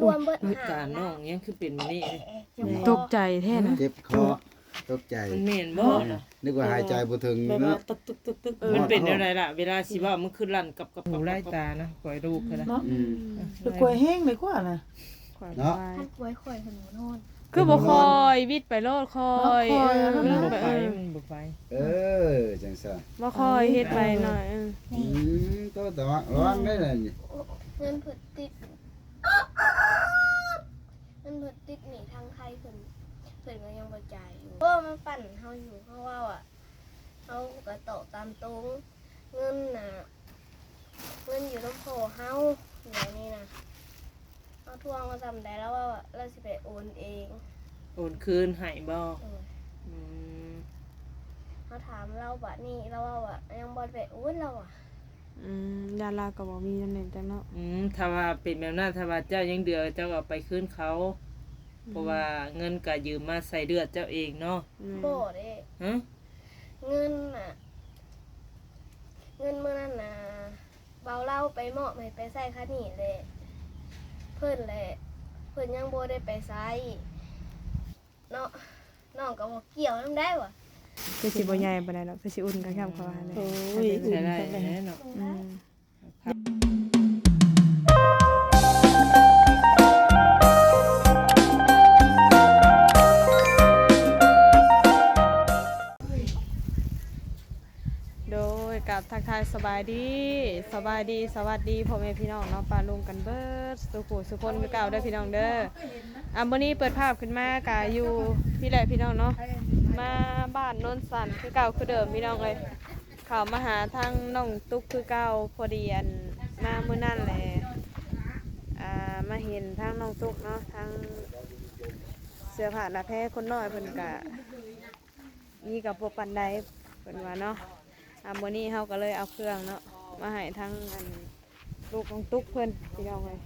ບວມเบิด ตาน้องยังคือเป็นแบบนี้ ตกใจแท้นะ เจ็บคอ ตกใจ มันแม่นบ่ เออ ล่ะ นึกว่าหายใจบ่ถึง แบบว่า เนาะ ตึกๆๆๆ เออ มันเป็นแนวใดล่ะ เวลาสิเว้ามันคือลั่นกับๆๆๆ หูไล่ตานะ ข่อยลูกหั้นนะ เนาะ อืม แต่ข่อยแฮงเลยกว่านะ เนาะ คันข่อย ข่อยเพิ่นบ่นอน คือบ่ค่อย วิดไปโลด ค่อย เนาะ ค่อย เออ มันบ่ไป เออ มันบ่ไป เออ จังซั่น บ่ค่อยเฮ็ดไปหน่อย เออ อืม โต แต่ว่าระวังได้อนี่ เงินเพิ่นติด เงินเพิ่นติดหนี้ทางไทเพิ่น เพิ่นก็ยังบ่จ่ายอยู่ โอ้ มาปั่นเฮาอยู่ เพราะว่าอะ เฮาก็ตอบตามตรง เงินน่ะ เงินอยู่นำพ่อเฮา เดี๋ยวนี้นะ เฮาทวงมาส่ำใด ลาวว่าลาวสิไปโอนเอง โอนคืนให้บ่ โดย อืม เฮาถามลาวบาดนี้ ลาวว่ายังบ่ได้ไปโอน ลาวว่า อืม ย่านลาวก็บ่มีนำแหน่จักเนาะ อืม ถ้าว่าเป็นแบบนั้น ถ้าว่าเจ้ายังเดือ เจ้าก็เอาไปคืนเขา อืม เพราะว่าเงินก็ยืมมาใส่เลือดเจ้าเองเนาะ แม่น บ่เด้ ฮะ เงินน่ะ เงินมื้อนั้นน่ะ บ่าวลาวไปมอบให้ไปใช้ค่าหนี้แหละ เพิ่นแหละ เพิ่นยังบ่ได้ไปใช้เนาะ น้องก็บ่เกี่ยวนำได้วะ คือสิบ่ใหญ่ปานใดดอก คือสิอุ่นก็แคมเขาว่าแหละ โอ้ย ใช้ได้แหละเนาะ อืม โดย กราบทักทายสบายดี สบายดี สวัสดีพ่อแม่พี่น้องเนาะ ป้าลุงกันเบิดสู่ผู้สู่คนคือเก่าเด้อพี่น้องเด้อ อ่ะ มื้อนี้เปิดภาพขึ้นมาก็อยู่พี้แหละพี่น้องเนาะ มาบ้านโนนสันคือเก่าคือเดิมพี่น้องเอ้ย เข้ามาหาทางน้องตุ๊กคือเก่า พอดีอันมามื้อนั้นแหละ อ่า มาเห็นทางน้องตุ๊กเนาะ ทางเสื้อผ้าหน้าแพรคนน้อยเพิ่นก็มีก็บ่ปานใดเพิ่นว่าเนาะ อ่า มื้อนี้เฮาก็เลยเอาเครื่องเนาะ มาให้ทางอันลูกน้องตุ๊กเพิ่นพี่น้องเอ้ย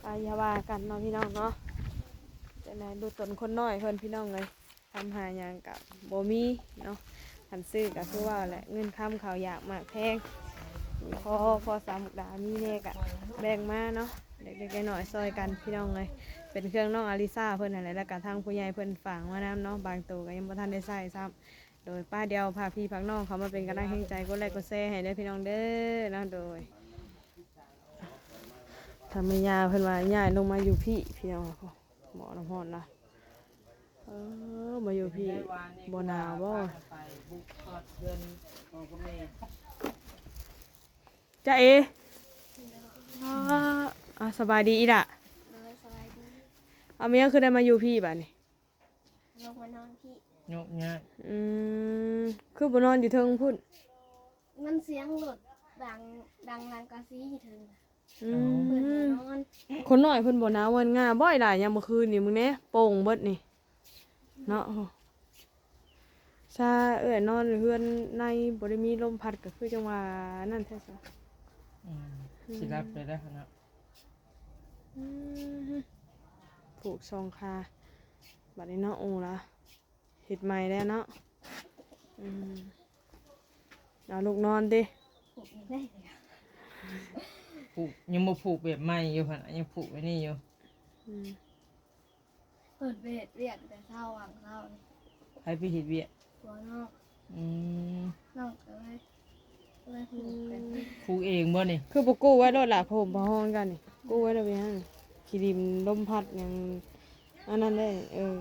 อ่า อย่าว่ากันเนาะพี่น้องเนาะ จั่งใด๋ลูกตนคนน้อยเพิ่นพี่น้องเอ้ย ทำหาหยังกะบ่มีเนาะ คันซื้อกะคือว่าแหละ เงินคำข้าวยากหมากแพง พอ พอสาวมุกดามีแหน่กะแบ่งมาเนาะ เล็กๆน้อยๆซ่อยกันพี่น้องเอ้ย เป็นเครื่องน้องอาลิซาเพิ่นนั่นแหละ แล้วกะทางผู้ใหญ่เพิ่นฝากมานำเนาะ บางโตกะยังบ่ทันได้ใช้ซ้ำ โดย ป้า เดี๋ยวฝากพี่ฝากน้องเข้ามาเป็นกำลังแรงใจ กดไลค์กดแชร์ให้เด้อพี่น้องเด้อเนาะ โดย ทางแม่ย่าเพิ่นว่าย้ายลงมาอยู่พี้ พี่น้อง หมอน้ำร้อนนะ เออ มาอยู่พี้ บ่หนาวบ่ จ้าเอ อ่า สบายดีอีหล่ะ โดย สบายดี เอา แม่ยังคือได้มาอยู่พี้บัดนี้ ลงมานอนพี้ ยกย้าย อืม คือบ่นอนอยู่เทิงพุ้น มันเสียงรถดัง ดังสังกะสีอยู่เทิง อืม เพิ่นบ่นอน คนน้อยเพิ่นบ่หนาวเพิ่นง่าบ่อยหลายยามมื้อคืนนี่ มึงแหน่ โป่งเบิดนี่ เนาะ ซาเอื้อยนอนเฮือนในบ่ได้มีลมพัดก็คือจังว่านั่นแท้ซะ อืม อืม สิหลับเลยเด้อเนาะ อืม ผูกสองขา บัดนี้เนาะ โอ้ละ เฮ็ดใหม่แล้วเนาะ อืม เอาลูกนอนติ ผูกอีกได้เลย ผูก ยังบ่ผูกแบบใหม่อยู่หั่นน่ะ ยังผูกไว้นี่อยู่ อืม เพิ่นไปเฮ็ดเวียกแต่เช้า หว่างเช้านี่ ไผไปเฮ็ดเวียก ผัวน้อง อืม น้องก็เลย ผูกเองบ่นี่ คือบ่กู้ไว้โลดล่ะ ผ้าห่มผ้าห้องกันนี่ กู้ไว้โลดไปหั่น ขี้ดินลมพัดหยัง อันนั้นได้ เออ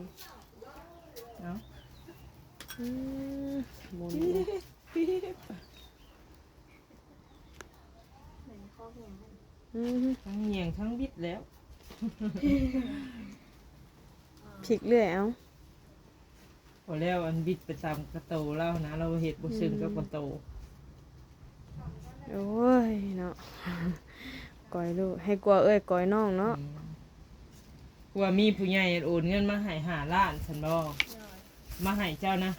เอ้า อืม หมุน อืม ทั้งเหยี่ยงทั้งบิดแล้ว พลิกเรื่อย เอ้า พอแล้ว อันบิดไปตามกะโตลาวนะ ลาวเฮ็ดบ่เซิงกับกะโต โอ้ยเนาะ ก้อยลูก ให้กลัวเอื้อยก้อยน้องเนาะ อืม กลัวมีผู้ใหญ่โอนเงินมาให้ห้าล้านซั่นบ่ โดย มาให้เจ้านะ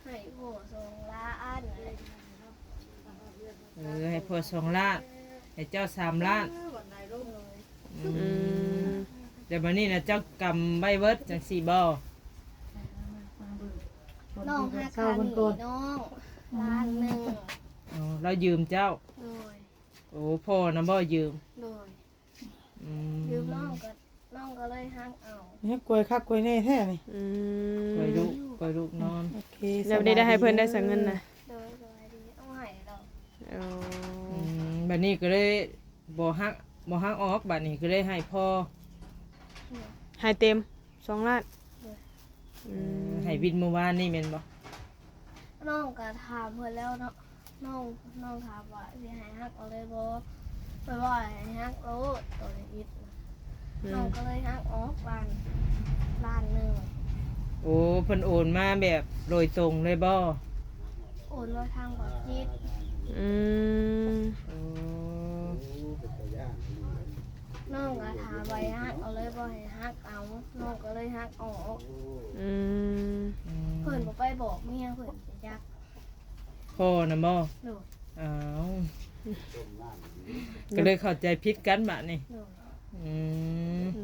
ให้พ่อสองล้าน เออ ให้พ่อสองล้าน ให้เจ้าสามล้าน โดย อืม อืม แต่บัดนี้นะเจ้ากำไว้เบิดจังซี่บ่ น้องหาค่าหนี้น้องล้านหนึ่ง อ๋อ ลาวยืมเจ้า โดย โอ้ พ่อนะบ่ยืม โดย ອືມ ຢືມນ້ອງກໍ ນ້ອງກໍເລີຍຮັກເອົາ. ຍັງກວຍຄັກກວຍແນ່ແທ້ນີ້. ອືມ ກວຍລູກ ກວຍລູກນອນ. ໂອເຄ ແລ້ວໄດ້ ສະບາຍດີ ໄດ້ໃຫ້ເພິ່ນໄດ້ສະເງິນນະ. ໂດຍ ສະບາຍດີ ເອົາໃຫ້ດອກ. ໂອ້ ອືມ ບັດນີ້ກໍເລີຍບໍ່ຮັກ ບໍ່ຮັກອອກ ບັດນີ້ກໍເລີຍໃຫ້ພໍ່. ໂດຍ ໃຫ້ເຕັມສອງລ້ານ. ໂດຍ ອືມ ໃຫ້ວິນມື້ວານນີ້ແມ່ນບໍ່? ນ້ອງກໍຖາມເພິ່ນແລ້ວເນາະ ນ້ອງ ນ້ອງຖາມວ່າຊິໃຫ້ຮັກເອົາເລີຍບໍ່ ເພິ່ນວ່າໃຫ້ຮັກໂລດ ຕອນນີ້ ອືມ ນ້ອງກໍເລີຍຮັກອອກລ້ານ ລ້ານໜຶ່ງ. ໂອ້ ເພິ່ນໂອນມາແບບໂດຍຕົງເລີຍບໍ່? ໂອນມາທາງບັດຈິດ. ອືມ ໂອ້ ນ້ອງກໍຖາມວ່າໃຫ້ຮັກເອົາເລີຍບໍ່ ໃຫ້ຮັກເອົາ ນ້ອງກໍເລີຍຮັກອອກ. ອືມ ອືມ ເພິ່ນບໍ່ໄປບອກເມຍເພິ່ນ ຈັກ ພໍ່ນະບໍ່? ໂດຍ ອ້າວ ກໍເລີຍເຂົ້າໃຈຜິດກັນບາດນີ້. ໂດຍ ອືມ ອື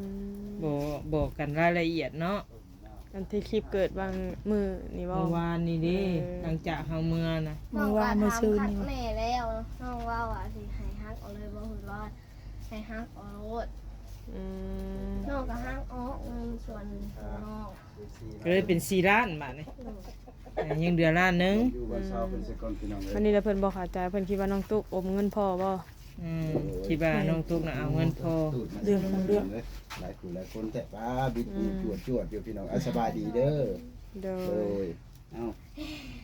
ມ ບໍ່ບອກກັນລາຍລະອຽດເນາະ. ອັນທີ່ຄລິບເກີດຫວ່າງມື້ນີ້ບໍ່? ມື້ວານນີ້ເດ້. ເອີ ຫຼັງຈາກເຮົາເມືອນະ ມື້ວານ ມື້ຊືນນີ້ ນ້ອງກໍຖາມຄັກແນ່ແລ້ວ ນ້ອງເວົ້າວ່າຊິໃຫ້ຮັກເອົາເລີຍບໍ່ ເພິ່ນວ່າໃຫ້ຮັກເອົາໂລດ. ອືມ ນ້ອງກໍຮັກອອກເງິນສ່ວນຕົວນ້ອງ ກໍເລີຍເປັນສີ່ລ້ານບາດນີ້. ໂດຍ ຍັງເຫຼືອລ້ານໜຶ່ງ. ຢູ່ວັນເສົາເພິ່ນສະກ່ອນ ພີ່ນ້ອງເອີຍ. ວັນນີ້ລະເພິ່ນບໍ່ເຂົ້າໃຈ ເພິ່ນຄິດວ່ານ້ອງຕຸກອົມເງິນພໍ່ບໍ່? ອືມ ໂດຍ ຄິດວ່ານ້ອງຕຸກນະເອົາເງິນພໍ່. ເລື່ອງຂອງເລື່ອງ ຫຼາຍຜູ້ຫຼາຍຄົນແທ້ ປ້າ ບິດ ອືມ ຈວດໆຢູ່ ພີ່ນ້ອງ. ອ່າ ສະບາຍດີເດີ. ໂດຍ ໂດຍ ເອົ້າ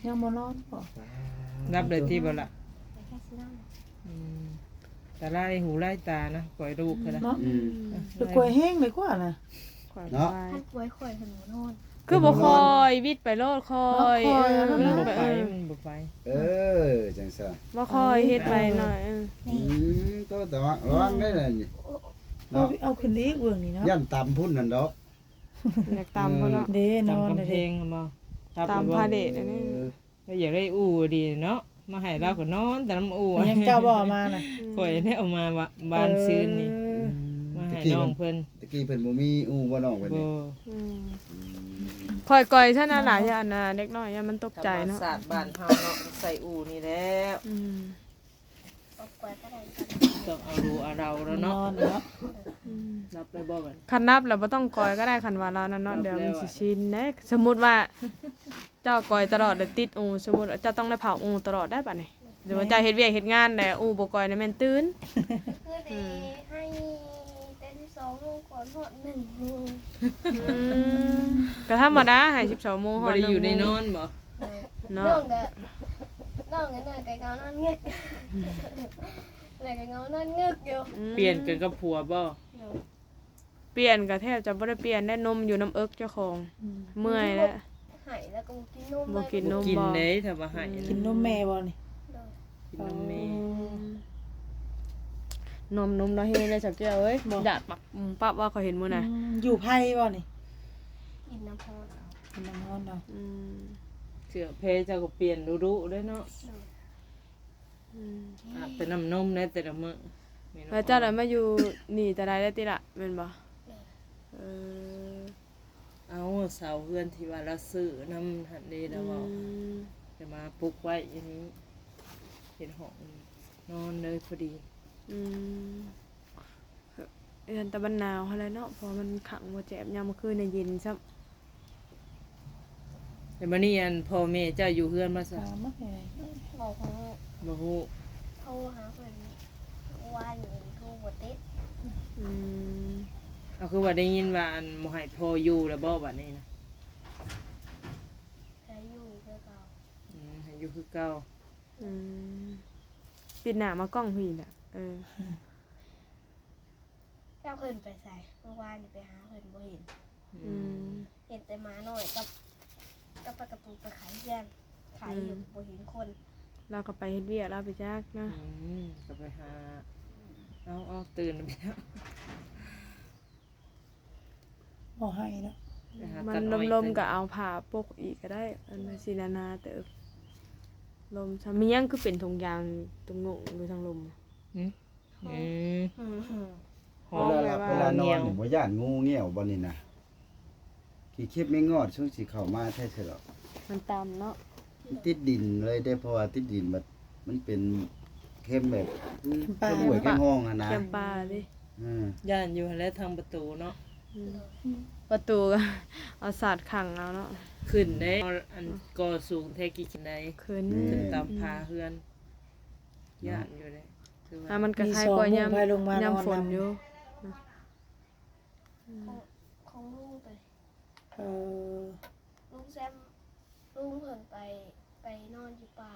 ຍັງບໍ່ນອນບໍ່? ອ່າ ຫຼັບເລີຍຕິບໍ່ລະ? ອືມ ຕາລາຍຫູລາຍຕານະ ກວຍລູກຫັ້ນນະ ເນາະ. ອືມ ໄປກວຍແຮງໄດ້ກວ່ານະ ເນາະ. ຄັນກວຍຂ້ອຍເພິ່ນບໍ່ນອນ ຄືບໍ່ຄ່ອຍ ວິດໄປໂລດ ຄ່ອຍ ເນາະ ຄ່ອຍ ເອີ ມັນບໍ່ໄປ ເອີ ມັນບໍ່ໄປ. ເອີ ຈັ່ງຊັ້ນ ບໍ່ຄ່ອຍເຮັດໄປໜ້ອຍ. ເອີ ອືມ ໂຕ ແຕ່ວ່າລະວັງໄດ້ລະນີ້ເນາະ. ເອົາ ເອົາຂຶ້ນອີກເບື້ອງນີ້ເນາະ ຢ້ານຕຳພຸ້ນຫັ້ນດອກ. ຢາກຕຳບໍ່ເນາະ? ເດ້ ນອນເດ້ ຕຳກຳແພງບໍ່? ຕຳພາເດດອັນນີ້. ເອີ ແລ້ວຢາກໄດ້ອູ່ດີເນາະ ມາໃຫ້ລາວກໍນອນແຕ່ນຳອູ່. ຍັງເຈົ້າບໍ່ເອົາມານະ? ຂ້ອຍໄດ້ເອົາມາວານ ເອີ ວານຊືນນີ້ ອືມ ມາໃຫ້ນ້ອງເພິ່ນ. ຕະກີ້ເພິ່ນບໍ່ມີອູ່ບໍ່ ນ້ອງເພິ່ນນີ້? ບໍ່. ອືມ ອືມ ຂ້ອຍກ່ອຍຊັ້ນນະຫຼາຍ ຢ້ານນະເດັກນ້ອຍ ຢ້ານມັນຕົກໃຈເນາະ. ທຳມະຊາດບ້ານເຮົາເນາະ ໃສ່ອູ່ນີ້ແຫຼະ. ອືມ ຕ້ອງເອົາດູເອົາເດົາແລ້ວເນາະ ນອນເນາະ. ອືມ ຫຼັບໄດ້ບໍ່ບັດ? ຄັນຫຼັບແລ້ວບໍ່ຕ້ອງກ່ອຍກໍໄດ້ ຄັນວ່າລາວນັ້ນເນາະ ດຽວມັນຊິຊິນເດ້. ສົມມຸດວ່າເຈົ້າກ່ອຍຕະຫຼອດແລ້ວຕິດອູ່ ສົມມຸດວ່າເຈົ້າຕ້ອງໄດ້ເຝົ້າອູ່ຕະຫຼອດໄດ໋ບັດນີ້. ສົມມຸດເຈົ້າເຮັດວຽກເຮັດງານແລ້ວອູ່ບໍ່ກ່ອຍນະແມ່ນຕື່ນ ຄືເດ ໃຫ້ແຕ່ສິບສອງໂມງກ່ອນຮອດໜຶ່ງໂມງ. ອືມ ກໍທຳມະດາໃຫ້ສິບສອງໂມງຮອດໜຶ່ງໂມງ ບໍ່ໄດ້ຢູ່ໃນນອນບໍ່? ເນາະ ນ້ອງກໍ ນ້ອງກໍນອນກໍເງົານອນງຶກ ແລ້ວກໍເງົານອນງຶກຢູ່. ອືມ ປ່ຽນກັນກັບຜົວບໍ່? ໂດຍ ປ່ຽນກໍແທບຈະບໍ່ໄດ້ປ່ຽນໄດ້ ນົມຢູ່ນຳເອິກເຈົ້າຂອງ. ອືມ ເມື່ອຍແລ້ວ ໃຫ້ແລ້ວກໍບໍ່ກິນນົມ ບໍ່ກິນນົມ ບໍ່ກິນເດ້ ຖ້າວ່າໃຫ້ ອືມ ນະ ກິນນົມແມ່ບໍ່ນີ້? ໂດຍ ກິນນົມແມ່. ອໍ ນົມ ນົມລາວແຮງເດ້ສາວແກ້ວເອີຍ ຢາກປັບ ປັບວ່າຂ້ອຍເຫັນມື້ນະ. ອືມ ຢູ່ໃຜບໍ່ນີ້? ກິນນ້ຳຮ້ອນເອົາ ກິນນ້ຳຮ້ອນເອົາ. ອືມ ເສື້ອແພເຈົ້າກໍປ່ຽນດຸໆເດ້ເນາະ. ໂດຍ ອືມ ອາບແຕ່ນ້ຳນົມແດ່ແຕ່ລະມື້. ແມ່ນ ແລ້ວເຈົ້າໄດ້ມາຢູ່ນີ້ແຕ່ໃດແລ້ວຕິລະ ແມ່ນບໍ່? ເອີ ເອົາເສົາເຮືອນທີ່ວ່າລາວຊື້ນຳຫັ້ນເດ້ ລາວເວົ້າ ອືມ ຈະມາປຸກໄວ້ຢູ່ນີ້ ເຮັດຫ້ອງນອນເລີຍພໍດີ. ອືມ ເຮືອນຕາບັນໜາວຫັ້ນແຫຼະເນາະ ເພາະວ່າມັນຂັງບໍ່ແຈບ ຍາມມື້ຄືນນະເຢັນຊ້ຳ. ແຕ່ບັດນີ້ ອັນ ພໍ່ແມ່ເຈົ້າຢູ່ເຮືອນບໍ່ຊະ? ບໍ່ຮູ້ ບໍ່ຮູ້ ໂທຫາເພິ່ນວານນີ້ໂທບໍ່ຕິດ. ອືມ ເອົາ ຄືວ່າໄດ້ຍິນວ່າ ອັນ ບໍ່ໃຫ້ພໍ່ຢູ່ແລ້ວບໍ່ບັດນີ້ນະ? ໃຫ້ຢູ່ຄືເກົ່າ. ອືມ ໃຫ້ຢູ່ຄືເກົ່າ. ອືມ ປິດໜ້າມາກ້ອງພີ້ແຫຼະ ເອີ. ຈັກເພິ່ນໄປໃສ ເມື່ອວານນີ້ໄປຫາເພິ່ນບໍ່ເຫັນ. ອືມ ເຫັນແຕ່ໝານ້ອຍກັບ ກັບປາກະຕູໄປຂາຍເຮືອນ ຂາຍຢູ່ ອືມ ບໍ່ເຫັນຄົນ. ລາວກໍໄປເຮັດວຽກລາວໄປຈັກເນາະ. ອືມ ກໍໄປຫາ ເອົາ ເອົາ ຕື່ນແລ້ວ ບໍ່ໃຫ້ເນາະ. ມັນລົມໆ ກໍເອົາຜ້າປົກອີກກໍໄດ້ ອັນມັນຊິໜາໆເຕີບ. ລົມຊະ ມີຫຍັງຄືເປັນຖົງຢາງຕຸງໂງ່ງຢູ່ທາງລຸ່ມ? ຫື? ອືມ ຫ້ອງແບບວ່າ ເວລານອນນີ້ບໍ່ຢ້ານງູງຽວບໍ່ນີ້ນະ? ຂີ້ເຂັບແມງງອດຊົງຊິເຂົ້າມາແທ້ເທື່ອດອກ. ມັນຕ່ຳເນາະ ມັນຕິດດິນເລີຍເດ້ ເພາະວ່າຕິດດິນບັດມັນເປັນເຂັມແບບ ຄື ເຂັມປ່າ ເຂັມຫ້ວຍເຂັມຮ່ອງຫັ້ນນະ ເຂັມປ່າເດ້. ອືມ ຢ້ານຢູ່ຫັ້ນແຫຼະ ທາງປະຕູເນາະ. ອືມ ປະຕູກໍເອົາສາດຂັງເອົາເນາະ. ຂຶ້ນເດ້ ອັນກໍສູງແທ້ ກິນໄດ້ ຂຶ້ນ ແມ່ນ ຂຶ້ນຕາມຝາເຮືອນ ເນາະ ຢ້ານຢູ່ເດ້. ຖືວ່າ ອ່າ ມັນກໍໄຄກວ່າຍາມ ຍາມຝົນຢູ່. ຂອງ ຂອງລຸງໄປ ເອີ ລຸງແຊມ ລຸງເພິ່ນໄປ ໄປນອນຢູ່ປ່າ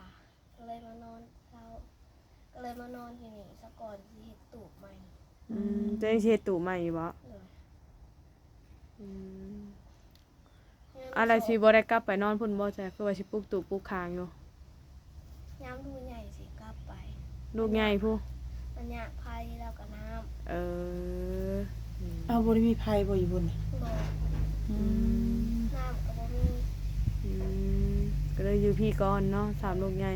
ກໍເລີຍມານອນເຊົາ ກໍເລີຍມານອນທີ່ນີ້ສາກ່ອນ ຊິເຮັດຕູບໃໝ່. ອືມ ອືມ ເຈົ້າຍັງຊິເຮັດຕູບໃໝ່ຢູ່ບໍ່? ໂດຍ. ອືມ ອາ ແລ້ວຊິບໍ່ໄດ້ກັບໄປນອນພຸ້ນບໍ່? ແຕ່ຄືວ່າຊິປຸກຕູບປຸກຄາງຢູ່. ຍາມລູກໃຫຍ່ຊິກັບໄປ. ລູກໃຫຍ່ພຸ້ນ ມັນຍາກໄຟ ແລ້ວກໍນ້ຳ. ເອີ ອືມ ອ້າວ ບໍ່ໄດ້ມີໄຟບໍ່ຢູ່ພຸ້ນນະ? ບໍ່. ອືມ ນ້ຳກໍບໍ່ມີ. ອືມ ກໍເລີຍຢູ່ພີ້ກ່ອນເນາະ ສາມລູກໃຫຍ່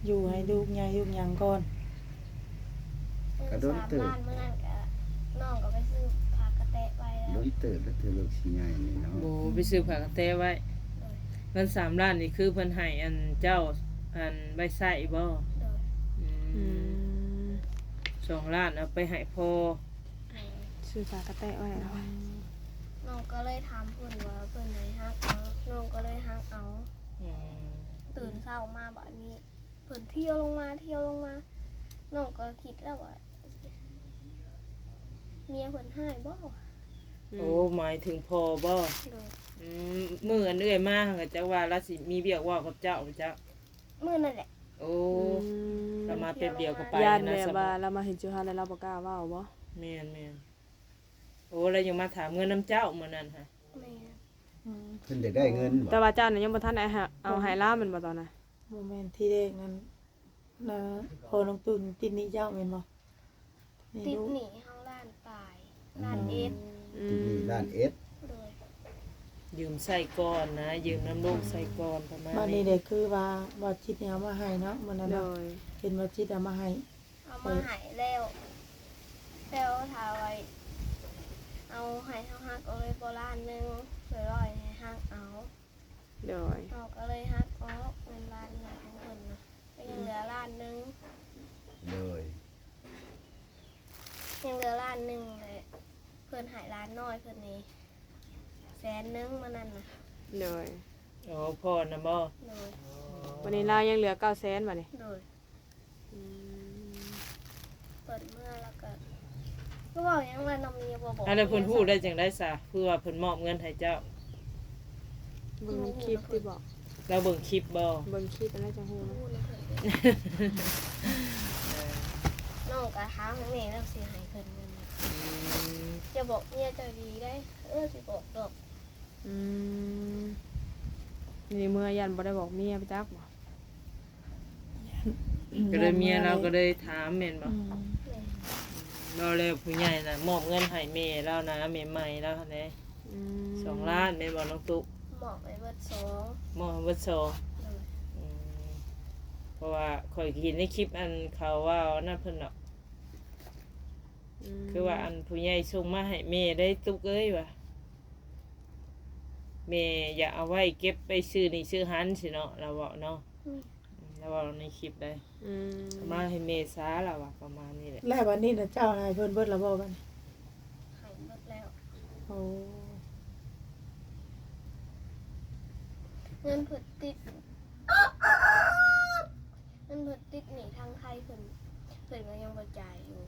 ຢູ່ໃຫ້ລູກໃຫຍ່ລູກຫຍັງກ່ອນ. ເງິນ ກໍດົນເຕີບ ສາມລ້ານມື້ນັ້ນກະ ນ້ອງກໍໄປຊື້ຜ້າກະແຕະໄວ້ແລ້ວ. ດົນເຕີບແລ້ວ ເທື່ອລູກຊິໃຫຍ່ນີ້ເນາະ. ໂອ້ ໄປຊື້ຜ້າກະແຕະໄວ້. ໂດຍ. ເງິນສາມລ້ານນີ້ຄືເພິ່ນໃຫ້ອັນເຈົ້າ ອັນໄວ້ໃຊ້ບໍ່? ໂດຍ. ອືມ ອືມ ສອງລ້ານເອົາໄປໃຫ້ພໍ່. ໂດຍ. ຊື້ຜ້າກະແຕະໄວ້ເນາະ. ອືມ ນ້ອງກໍເລີຍຖາມເພິ່ນວ່າເພິ່ນໃຫ້ຮັກເອົາ ນ້ອງກໍເລີຍຮັກເອົາ. ອືມ ຕື່ນເຊົ້າມາບາດນີ້ ເພິ່ນທ່ຽວລົງມາ ທ່ຽວລົງມາ ນ້ອງກໍຄິດແລ້ວວ່າ ເມຍເພິ່ນຮ້າຍບໍ່? ອືມ ໂອ້ ໝາຍເຖິງພໍ່ບໍ່? ໂດຍ. ອືມ ມື້ອັນເອື້ອຍມາຫັ້ນ ກໍຈັກວ່າລາວຊິມີວຽກເວົ້າກັບເຈົ້າບໍ່ຈັກ? ມື້ນັ້ນແຫຼະ. ໂອ້ ອືມ ລາວມາແປັບດຽວກໍໄປ. ຢ້ານແບບວ່າລາວມາເຫັນຈຸຮັນແລ້ວລາວບໍ່ກ້າເວົ້າບໍ່? ແມ່ນໆ. ໂອ້ ລາວຍັງມາຖາມເງິນນຳເຈົ້າມື້ນັ້ນຫະ? ແມ່ນ. ອືມ ເພິ່ນຢາກໄດ້ເງິນບໍ່? ແຕ່ວ່າເຈົ້ານັ້ນຍັງບໍ່ທັນໄດ້ເອົາໃຫ້ລາວແມ່ນບໍ່ຕອນນັ້ນ? ບໍ່ແມ່ນ ທີແລກນັ້ນ ນະ ພໍ່ນ້ອງຕຸ້ນຕິດໜີ້ເຈົ້າແມ່ນບໍ່? ຕິດໜີ້ເຮົາລ້ານປາຍ ອືມ ລ້ານເອັດ. ອືມ ຕິດໜີ້ລ້ານເອັດ. ໂດຍ. ຢືມໃຊ້ກ່ອນນະ ຢືມນຳລູກໃຊ້ກ່ອນ ປະມານນີ້. ບາດນີ້ເດ້ ຄືວ່າບ່າວຈິດນີ້ເອົາມາໃຫ້ເນາະ ມື້ນັ້ນເນາະ. ໂດຍ. ເຫັນບ່າວຈິດເອົາມາໃຫ້ ເອົາມາໃຫ້ແລ້ວ ແລ້ວຖ້າໄວ້ເອົາໃຫ້ເຮົາຮັກເອົາເລີຍບໍ່ລ້ານໜຶ່ງ ເພິ່ນວ່າໃຫ້ຮັກເອົາ. ໂດຍ. ເຮົາກໍເລີຍຫັກອອກເງິນລ້ານໜຶ່ງຂອງເພິ່ນນະ ກໍຍັງເຫຼືອລ້ານໜຶ່ງ. ໂດຍ. ຍັງເຫຼືອລ້ານໜຶ່ງແຫຼະ ເພິ່ນໃຫ້ຫຼານນ້ອຍເພິ່ນນີ້ແສນໜຶ່ງມື້ນັ້ນນະ. ໂດຍ. ໂອ້ ພໍ່ນະບໍ? ໂດຍ. ບັດນີ້ລາວຍັງເຫຼືອເກົ້າແສນບັດນີ້. ໂດຍ. ອືມ ເພິ່ນເມືອແລ້ວກໍ ຄືເວົ້າຫຍັງວ່ານ້ອງມີບໍ່ບອກ. ອາ ແລ້ວເພິ່ນຮູ້ໄດ້ຈັ່ງໃດຊະ ຄືວ່າເພິ່ນມອບເງິນໃຫ້ເຈົ້າ? ເບິ່ງໃນຄລິບຕິບໍ? ລາວເບິ່ງຄລິບບໍ? ເບິ່ງຄລິບແລ້ວຈັ່ງຮູ້. ຮູ້ນຳເພິ່ນເດ້. ເອີ ນ້ອງກໍຖາມໃຫ້ແມ່ ແລ້ວຊິໃຫ້ເພິ່ນເງິນ. ອືມ ຢ່າບອກເມຍເຈົ້າດີໄດ໋. ເອີ ຊິບອກດອກ. ອືມ ນີ້ເມືອຢ້ານບໍ່ໄດ້ບອກເມຍໄປຈັກບໍ? ກໍເລີຍເມຍລາວກໍເລີຍຖາມແມ່ນບໍ່? ອືມ ແມ່ນ. ອືມ ເວົ້າແລ້ວຜູ້ໃຫຍ່ນະ ມອບເງິນໃຫ້ແມ່ລາວນະ ແມ່ໃໝ່ລາວຫັ້ນເດ້. ອືມ ສອງລ້ານແມ່ນບໍ່ນ້ອງຕຸກ? ມອບໃຫ້ເບິດສອງ. ມອບໃຫ້ເບິດສອງ. ໂດຍ. ອືມ ເພາະວ່າຂ້ອຍເຫັນໃນຄລິບອັນເຂົາເວົ້ານັ້ນເພິ່ນເນາະ. ອືມ ຄືວ່າອັນຜູ້ໃຫຍ່ສົ່ງມາໃຫ້ແມ່ໄດ້ຕຸກເອີຍວ່າ ແມ່ຢາກເອົາໄວ້ເກັບໄປຊື້ນີ້ຊື້ຫັ້ນຊີ້ເນາະ ລາວເວົ້າເນາະ. ອືມ ອືມ ລາວເວົ້າໃນຄລິບໄດ໋. ອືມ ເອົາມາໃຫ້ແມ່ຊາ ລາວວ່າປະມານນີ້ແຫຼະ. ແລ້ວບັດນີ້ນະ ເຈົ້າໃຫ້ເພິ່ນເບິດແລ້ວບໍ່ບັດນີ້? ໃຫ້ເບິດແລ້ວ. ໂອ້ ເງິນເພິ່ນຕິດ ເງິນເພິ່ນຕິດໜີ້ທາງໄທ ເພິ່ນ ເພິ່ນກໍຍັງບໍ່ຈ່າຍຢູ່.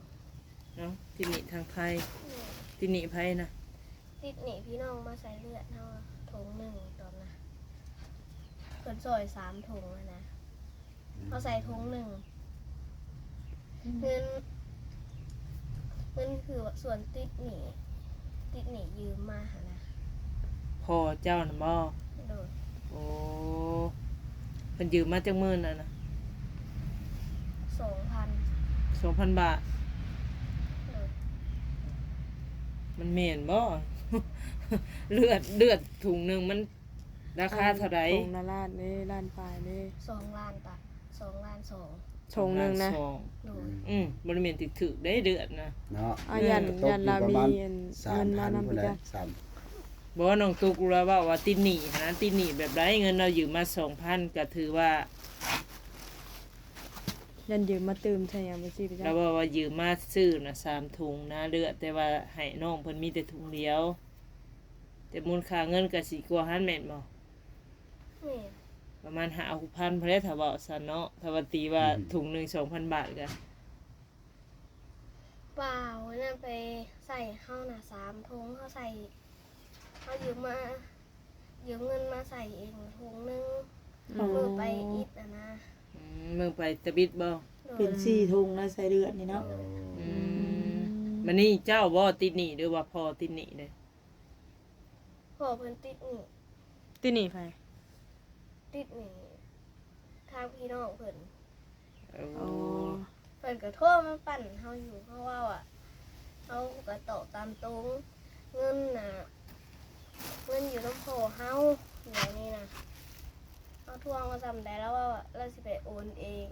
ເນາະ ຕິດໜີ້ທາງໄທ. ແມ່ນ. ຕິດໜີ້ໃຜນະ? ຕິດໜີ້ພີ່ນ້ອງມາໃສ່ເລືອດເຮົາ ຖົງໜຶ່ງຕອນນະ ເພິ່ນຊ່ອຍສາມຖົງຫັ້ນນະ. ອືມ ເຮົາໃສ່ຖົງໜຶ່ງ. ອືມ ເງິນ ເງິນຄືວ່າສ່ວນຕິດໜີ້ ຕິດໜີ້ຢືມມາຫັ້ນນະ. ພໍ່ເຈົ້ານະບໍ? ໂດຍ. ໂອ້ ເພິ່ນຢືມມາຈັກໝື່ນຫັ້ນນະ? ສອງພັນ. ສອງພັນບາດ. ໂດຍ. ມັນແມ່ນບໍ? ເລືອດ ເລືອດຖົງໜຶ່ງມັນລາຄາເທົ່າໃດ? ຖົງລະລ້ານເດ້ ລ້ານປາຍເດ້. ສອງລ້ານປາຍ ສອງລ້ານສອງ. ຖົງໜຶ່ງນະ. ໂດຍ. ອືມ ບໍ່ໄດ້ແມ່ນຖືກໆເດ້ເດືອນນະ. ເນາະ. ອາ ຢ້ານ ຢ້ານລາວມີອັນເງິນມານຳໄປຈ້ະ. ບໍ່ ນ້ອງຕຸກລາວເວົ້າວ່າຕິດໜີ້ຫັ້ນນະ ຕິດໜີ້ແບບໃດ? ເງິນລາວຢືມມາສອງພັນ ກໍຖືວ່າ ຢ້ານຢືມມາຕື່ມໃສ່ຫຍັງໄປຊີ້ໄປຈ້າ ລາວເວົ້າວ່າຢືມມາຊື້ນະສາມຖົງນະເລືອດ ແຕ່ວ່າໃຫ້ນ້ອງເພິ່ນມີແຕ່ຖົງດຽວ ແຕ່ມູນຄ່າເງິນກໍຊິກວ່າຫັ້ນແມ່ນບໍ່? ແມ່ນ ປະມານຫ້າຫົກພັນພຸ້ນແຫຼະ ຖ້າເວົ້າຊັ້ນເນາະ ຖ້າວ່າຕີວ່າ ອືມ ຖົງໜຶ່ງສອງພັນບາດກໍ ວ່າເຮົານັ້ນໄປໃສ່ເຮົານະສາມຖົງ ເຮົາໃສ່ ເຮົາຢືມມາ ຢືມເງິນມາໃສ່ເອງຖົງໜຶ່ງ ອໍ ມື້ໄປອິດຫັ້ນນະ ອືມ ມື້ໄປຕະບິດບໍ່? ໂດຍ ເປັນສີ່ຖົງນະໃສ່ເລືອດນີ້ເນາະ ໂດຍ ອືມ ອືມ ບັດນີ້ເຈົ້າບໍ່ຕິດໜີ້ ຫຼືວ່າພໍ່ຕິດໜີ້ເດ້? ພໍ່ເພິ່ນຕິດໜີ້ ຕິດໜີ້ໃຜ? ຕິດໜີ້ທາງພີ່ນ້ອງເພິ່ນ ໂອ້ ເພິ່ນກໍໂທມາປັ່ນເຮົາຢູ່ ເຮົາເວົ້າວ່າ ເຮົາກໍຕອບຕາມຕົງ ເງິນນະ ເງິນຢູ່ນຳພໍ່ເຮົາ ດຽວນີ້ນະ ເຮົາທວງວ່າສ່ຳໃດ ລາວເວົ້າວ່າລາວຊິໄປໂອນເອງ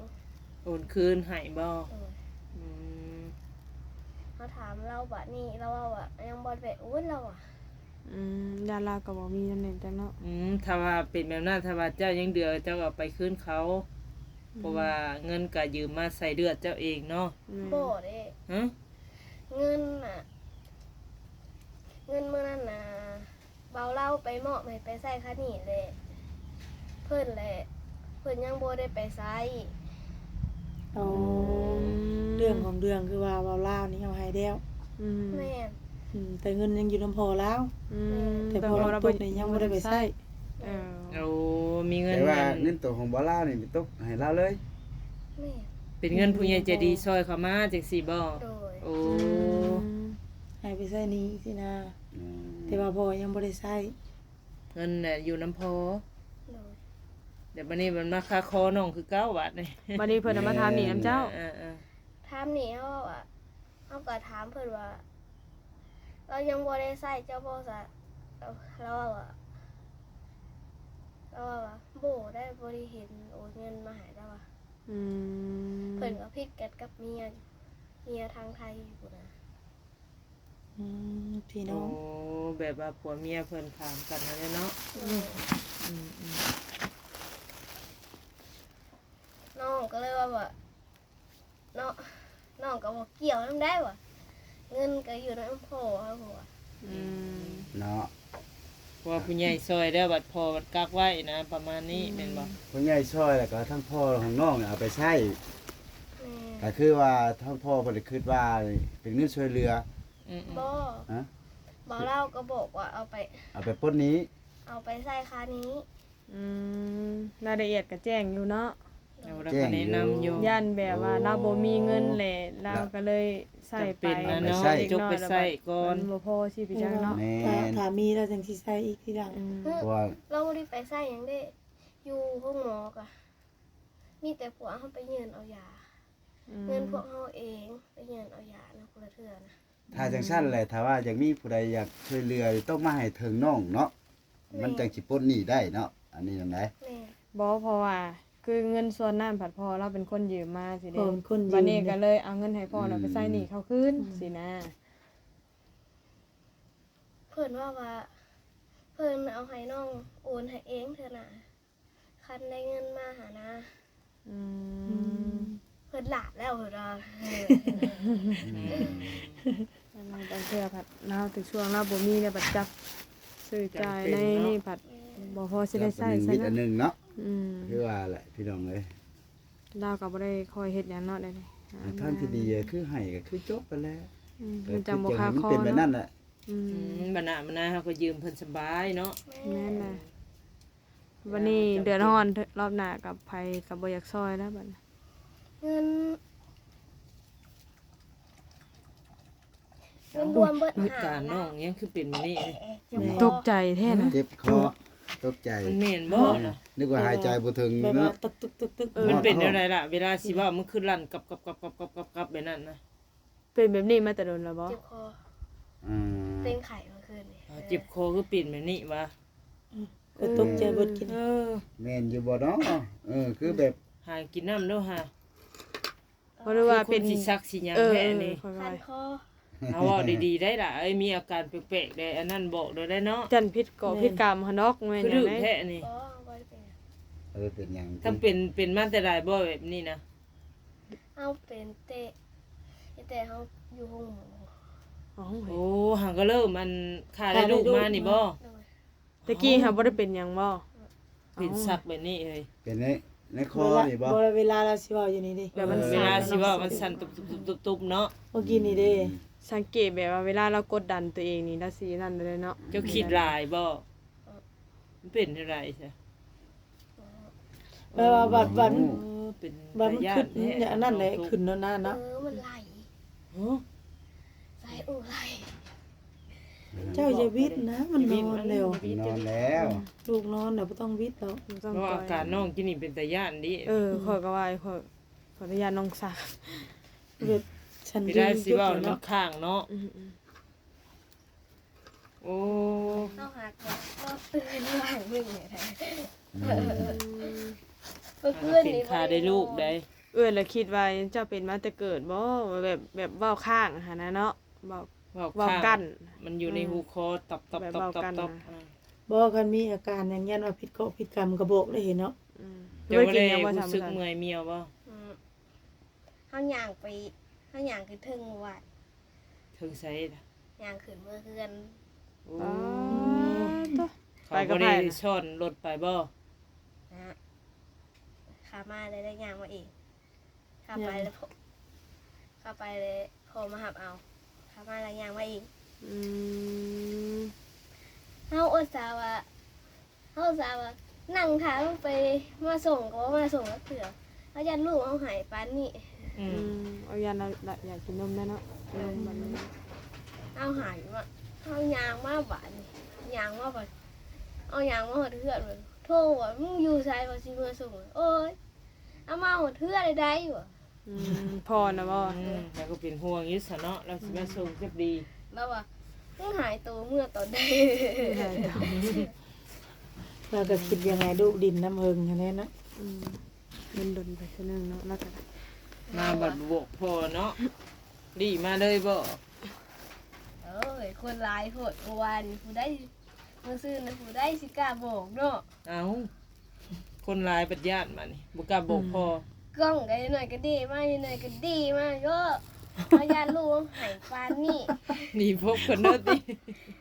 ໂອນຄືນໃຫ້ບໍ່? ໂດຍ ອືມ ເຮົາຖາມລາວບາດນີ້ ລາວເວົ້າວ່າຍັງບໍ່ໄດ້ໄປໂອນ ລາວວ່າ ອືມ ຢ້ານລາວກໍບໍ່ມີນຳແໜ່ງຈັກເນາະ ອືມ ຖ້າວ່າເປັນແບບນັ້ນ ຖ້າວ່າເຈົ້າຍັງເດືອ ເຈົ້າກໍໄປຄືນເຂົາ ອືມ ເພາະວ່າເງິນກໍຢືມມາໃສ່ເລືອດເຈົ້າເອງເນາະ ແມ່ນ ບໍ່ເດ້ ຮະ? ເງິນນະ ເງິນມື້ນັ້ນນະ ບ່າວລາວໄປມອບໃຫ້ໄປໃຊ້ຄ່າໜີ້ແຫຼະ ເພິ່ນແຫຼະ ເພິ່ນຍັງບໍ່ໄດ້ໄປໃຊ້ ອໍ ອືມ ເລື່ອງຂອງເລື່ອງຄືວ່າບ່າວລາວນີ້ເອົາໃຫ້ແລ້ວ ອືມ ແມ່ນ ອືມ ແຕ່ເງິນຍັງຢູ່ນຳພໍ່ລາວ ອືມ ແມ່ນ ແຕ່ພໍ່ລາວຕົກນີ້ຍັງບໍ່ໄດ້ໄປໃຊ້ ເອີ ໂອ້ ມີເງິນ ແຕ່ວ່າເງິນໂຕຂອງບ່າວລາວນີ້ຕົກໃຫ້ລາວເລີຍ ແມ່ນ ເປັນເງິນຜູ້ໃຫຍ່ໃຈດີຊ່ອຍເຂົ້າມາຈັ່ງຊີ້ບໍ່? ໂດຍ ໂອ້ ອືມ ໃຫ້ໄປໃຊ້ໜີ້ຊີ້ນະ ອືມ ແຕ່ວ່າພໍ່ຍັງບໍ່ໄດ້ໃຊ້ ເງິນນະຢູ່ນຳພໍ່ ໂດຍ ແຕ່ບັດນີ້ມັນມາຄາຄໍນ້ອງຄືເກົ່າບາດນີ້ ບັດນີ້ເພິ່ນນະມາຖາມໜີ້ນຳເຈົ້າ ເອີໆ ຖາມໜີ້ ເຮົາວ່າ ເຮົາກໍຖາມເພິ່ນວ່າ ລາວຍັງບໍ່ໄດ້ໃຊ້ເຈົ້າບໍ່ຊະ ລາວວ່າ ລາວວ່າ ບໍ່ໄດ້ ບໍ່ໄດ້ເຫັນໂອນເງິນມາໃຫ້ ລາວວ່າ ອືມ ເພິ່ນກໍຜິດກັນກັບເມຍ ເມຍທາງໄທຢູ່ພຸ້ນນະ ອືມ ພີ່ນ້ອງ ໂອ້ ແບບວ່າຜົວເມຍເພິ່ນຖາມກັນຫັ້ນແຫຼະເນາະ ອືມ ອືມໆ ນ້ອງກໍເລີຍວ່າ ວ່າ ເນາະ ນ້ອງກໍບໍ່ກ່ຽວນຳໄດ້ວ່າ ເງິນກໍຢູ່ນຳພໍ່ເຮົາ ອືມ ເນາະ ເພາະວ່າຜູ້ໃຫຍ່ຊ່ອຍແລ້ວ ບັດພໍ່ບັດກັກໄວ້ນະ ປະມານນີ້ ອືມ ແມ່ນບໍ່? ຜູ້ໃຫຍ່ຊ່ອຍ ແລ້ວກໍທັງພໍ່ຂອງນ້ອງເອົາໄປໃຊ້ ແມ່ນ ກໍຄືວ່າທັງພໍ່ເພິ່ນຄິດວ່າເປັນເງິນຊ່ວຍເຫຼືອ ອືມໆ ບໍ່ ຮະ? ບໍ່ ລາວກໍບອກວ່າເອົາໄປ ເອົາໄປປົດໜີ້ ເອົາໄປໃຊ້ຄ່າໜີ້ ອືມ ລາຍລະອຽດກໍແຈ້ງຢູ່ເນາະ ໂອ້ ລາວກໍແນະນຳຢູ່ ແຈ້ງຢູ່ ຢ້ານແບບວ່າ ອືມ ລາວບໍ່ມີເງິນແຫຼະ ລາວກໍເລີຍໃຊ້ໄປ ຈຳເປັນນະເນາະ ເອົາໄປໃຊ້ ຈົກໄປໃຊ້ກ່ອນ ມັນບໍ່ພໍຊິໄປຈັ່ງເນາະ ແມ່ນ ຖ້າ ຖ້າມີລາວຈັ່ງຊິໃຊ້ອີກທີຫຼັງ ອືມ ເພາະວ່າ ລາວບໍ່ໄດ້ໄປໃຊ້ຫຍັງເດ້ ຢູ່ໂຮງໝໍກໍມີແຕ່ພວກເຮົາໄປຍື່ນເອົາຢາ ອືມ ເງິນພວກເຮົາເອງໄປຍື່ນເອົາຢານຳຄົນລະເທື່ອນະ ຖ້າຈັ່ງຊັ້ນແຫຼະ ຖ້າວ່າຢາກມີຜູ້ໃດຢາກຊ່ວຍເຫຼືອ ຕ້ອງມາໃຫ້ເຖິງນ້ອງເນາະ ແມ່ນ ມັນຈັ່ງຊິປົດໜີ້ໄດ້ເນາະ ອັນນີ້ນຳໃດ ແມ່ນ ບໍ່ ເພາະວ່າຄືເງິນສ່ວນນັ້ນ ພັດພໍ່ລາວເປັນຄົນຢືມມາຊີ້ເດ້ ພໍ່ເປັນຄົນຢືມ ບັດນີ້ກໍເລີຍເອົາເງິນໃຫ້ພໍ່ ອືມ ແລ້ວໄປໃຊ້ໜີ້ເຂົາຄືນ ອືມ ຊີ້ນະ ເພິ່ນເວົ້າວ່າ ເພິ່ນເອົາໃຫ້ນ້ອງໂອນໃຫ້ເອງເທື່ອນະ ຄັນໄດ້ເງິນມາຫັ້ນນະ ອືມ ອືມ ເພິ່ນຫຼາບແລ້ວເພິ່ນວ່າ ອືມ ບາງເທື່ອພັດລາວ ແຕ່ຊ່ວງລາວບໍ່ມີແລ້ວ ບັດຈັບຊື້ຈ່າຍໃນນີ້ພັດ ແມ່ນ ບໍ່ພໍຊິໄດ້ໃຊ້ຊະນະ ອັນໜຶ່ງເນາະ ອືມ ຄືວ່າແຫຼະພີ່ນ້ອງເອີຍ ລາວກໍບໍ່ໄດ້ຄ່ອຍເຮັດຫຍັງເນາະ ແນວນີ້ ທາງທີ່ດີຄືໃຫ້ກໍຄືຈົບໄປແລ້ວ ອືມ ມັນຈັ່ງບໍ່ຄາຄໍເນາະ ອືມ ບັນນາ ບັນນາເຮົາກໍຢືມເພິ່ນສະບາຍເນາະ ແມ່ນແຫຼະ ບັດນີ້ເດືອດຮ້ອນ ລອບໜ້າກັບໃຜກໍບໍ່ຢາກຊ່ອຍແລ້ວບັດນີ້ ເງິນ ເງິນລວມເບິດ ອາການນ້ອງຍັງຄືເປັນແບບນີ້ ຕົກໃຈແທ້ນະ ເຈັບຄໍ ຕົກໃຈ ມັນແມ່ນບໍ່ນະ ນຶກວ່າຫາຍໃຈບໍ່ເຖິງເນາະ ແບບວ່າຕຶກໆໆໆ ມັນເປັນແນວໃດລະ ເວລາຊິເວົ້າ ມັນຄືລັ່ນກັບໆໆໆໆ ແບບນັ້ນນະ ເປັນແບບນີ້ມາແຕ່ດົນແລ້ວບໍ່? ເຈັບຄໍ ອືມ ເປັນໄຂ້ເມື່ອຄືນນີ້ ເຈັບຄໍຄືເປັນແບບນີ້ຫວາ? ອືມ ກໍຕົກໃຈເບິດກິນ ເອີ ແມ່ນຢູ່ບໍ່ເນາະ? ເອີ ຄືແບບ ຫາກິນນ້ຳເດີ້ຫາ ບໍ່ຮູ້ວ່າເປັນ ຄືຄົນຊິສັກຊິຫຍັງແທ້ນີ້ ຄັນຄໍ ເອົາເວົ້າດີໆໄດ້ລະ ເອີຍ ມີອາການແປກໆໃດ ອັນນັ້ນບອກໂດຍໄດ້ເນາະ ຢ້ານຜິດກໍຜິດກຳຫັ້ນດອກ ແມ່ນຫຍັງໃດ ຄືດື້ແທ້ນີ້ ບໍ່ ບໍ່ໄດ້ເປັນຫຍັງ ເອີ ເປັນຫຍັງ ທັງເປັນ ເປັນມາແຕ່ໃດບໍ່ແບບນີ້ນະ? ເ ເຮົາເປັນແຕ່ ແຕ່ເຮົາຢູ່ໂຮງໝໍ. ເອົ້າ ໂອ້ ຫາກໍເລີ່ມອັນຂ້າໄດ້ລູກມານີ້ບໍ? ໂດຍ. ແຕ່ກີ້ຫາບໍ່ໄດ້ເປັນຫຍັງບໍ? ເປັນສັກແບບນີ້ເອີຍ. ເປັນໃນ ໃນຄໍນີ້ບໍ? ບໍ່ ເວລາລາວຊິເວົ້າຢູ່ນີ້ເດ້ ແບບມັນ ເອີ ເວລາຊິເວົ້າມັນສັ່ນຕຸບໆໆໆເນາະ. ເມື່ອກີ້ນີ້ເດ້ ອືມ ສັງເກດແບບວ່າເວລາລາວກົດດັນຕົວເອງນີ້ລາວຊິນັ້ນເລີຍເນາະ. ເຈົ້າຄິດຫຼາຍບໍ? ມັນເປັນຈັ່ງໃດຊະ? ແປວ່າບັດ ບັດ ເອີ ເປັນ ບັດ ຕາຢ້ານແທ້ ອັນນັ້ນແຫຼະ ຂຶ້ນແລ້ວນະເນາະ. ເອີ ມັນໄຫຼ. ຫື? ໄຫຼ ໂອ້ ໄຫຼ. ເຈົ້າຢ່າບິດນະ ມັນນອນແລ້ວ ນອນແລ້ວ ລູກນອນແລ້ວ ບໍ່ຕ້ອງບິດດອກ. ເພາະວ່າອາການນ້ອງກິນນີ້ເປັນຕາຢ້ານເດ້. ເອີ ຂ້ອຍກໍວ່າ ຂ້ອຍ ຂ້ອຍຕາຢ້ານນ້ອງສາວ ແບບສັນ ເວລາຊິເວົ້າມັນຄ້າງເນາະ. ອືມໆ. ໂອ້ ເຮົາຫາກໍນອນຕື່ນຫວ່າງໜຶ່ງນີ້ແຫຼະ. ອືມ ເມື່ອຄືນນີ້ ເປັນຂ້າໄດ້ລູກໄດ໋. ເອື້ອຍລະຄິດວ່າເຈົ້າເປັນມາແຕ່ເກີດບໍ? ແບບ ແບບເວົ້າຄ້າງຫັ້ນນະເນາະ ເວົ້າ ເວົ້າ ເວົ້າກັ້ນ ມັນຢູ່ໃນ ອືມ ຫູຄໍ ຕັບໆໆໆ. ອາ ບໍ່ ຄັນມີອາການຫຍັງ ຢ້ານວ່າຜິດເຄາະຜິດກຳກໍບອກໄດ້ເນາະ. ອືມ ເຈົ້າບໍ່ໄດ້ຮູ້ສຶກເມື່ອຍມຽວບໍ? ອືມ ເຮົາຍ່າງໄປ ເຮົາຍ່າງຂຶ້ນເທິງມື້ວານ. ເທິງໃສລະ? ຍ່າງຂຶ້ນເມືອເຮືອນ. ໂອ້ ປາດໂທ້ ໄປກັບໃຜນະ? ເຂົາບໍ່ໄດ້ຊ້ອນລົດໄປບໍ? ນະ ຂາມາໄດ້ ໄດ້ຍ່າງມາເອງ. ຂາໄປແລ້ວພໍ່ ຂາໄປແລ້ວພໍ່ມາຮັບເອົາ ຂາມາແລ້ວຍ່າງມາເອງ. ອືມ ເຮົາອຸດສ່າວ່າ ເຮົາສາວ່ານັ່ງຖ້າມັນໄປມາສົ່ງກໍບໍ່ມາສົ່ງຈັກເທື່ອ ເຮົາຢ້ານລູກເຮົາໄຫ້ປານນີ້. ອືມ ອືມ ເອົາຢ້ານລະ ລະຢາກກິນນົມແດ່ເນາະ. ເອີ ເອົາໃຫ້ມາ ເຮົາຍ່າງມາບາດນີ້ ຍ່າງມາບາດ ເອົາຍ່າງມາຮອດເຮືອນ ໂທວ່າ ມຶງຢູ່ໃສ ວ່າຊິເມືອສົ່ງ. ໂອ້ຍ ເອົາມາຮອດເຮືອນໄດ້ໃດວະ. ອືມ ພໍ່ນະບໍ? ອືມ ແລ້ວກໍເປັນຫ່ວງຢູ່ຊັ້ນເນາະ ລາວຊິມາສົ່ງຈັກດີ. ລາວວ່າ ມຶງຫາຍໂຕເມືອຕອນໃດ? ລາວກໍຄິດຢາກໃຫ້ລູກດິນນຳເຫິງຫັ້ນແຫຼະເນາະ. ອືມ ດົນໆໄປເທື່ອໜຶ່ງເນາະ ລາວກໍມາບັດບໍ່ບອກພໍ່ເນາະ. ລີ້ມາເລີຍບໍ? ເອີຍ ຄົນຫຼາຍໂພດ ເມື່ອວານນີ້ຜູ້ໃດ ມື້ຊືນນີ້ຜູ້ໃດຊິກ້າບອກເນາະ. ເອົ້າ ຄົນຫຼາຍບັດຢ້ານບາດນີ້ ບໍ່ກ້າບອກພໍ່. ອືມ ກ້ອງກໍອີກໜ້ອຍກໍດີມາ ອີກໜ້ອຍກໍດີມາໂຍ. ເຮົາຢ້ານລູກເຮົາໄຫ້ປານນີ້ ໜີພົບກັນເດີຕິ.